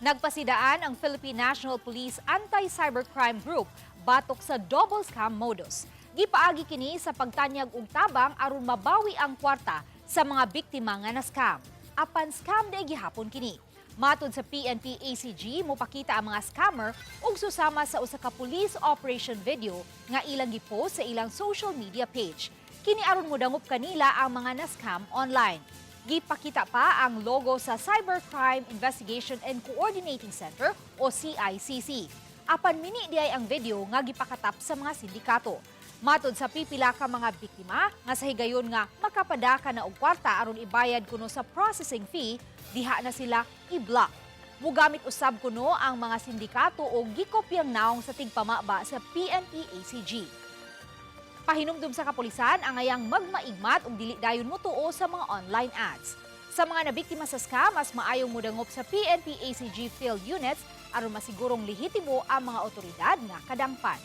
Nagpasidaan ang Philippine National Police Anti-Cybercrime Group batok sa double scam modus. Gipaagi kini sa pagtanyag og tabang aron mabawi ang kwarta sa mga biktima nga na-scam. Apan scam di gihapon kini. Matod sa PNP ACG, mopakita ang mga scammer og susama sa usa ka police operation video nga ilang gipost sa ilang social media page. Kini aron modangop kanila ang mga na-scam online. Gipakita pa ang logo sa Cybercrime Investigation and Coordinating Center o CICC. Apan mini diay ang video nga gipakatap sa mga sindikato. Matod sa pipila ka mga biktima nga sa higayon nga makapadaka na og kwarta aron ibayad kuno sa processing fee, diha na sila i-block. Mugamit usab kuno ang mga sindikato og gikopyang naong sa tigpamaba sa PNP ACG. Pahinumdum sa kapulisan angayang magmaigmat ug dili dayon motuo sa mga online ads. Sa mga nabiktima sa scam, mas maayong mudangop sa PNP ACG field units aron masigurong lehitimo ang mga otoridad nga kadangpan.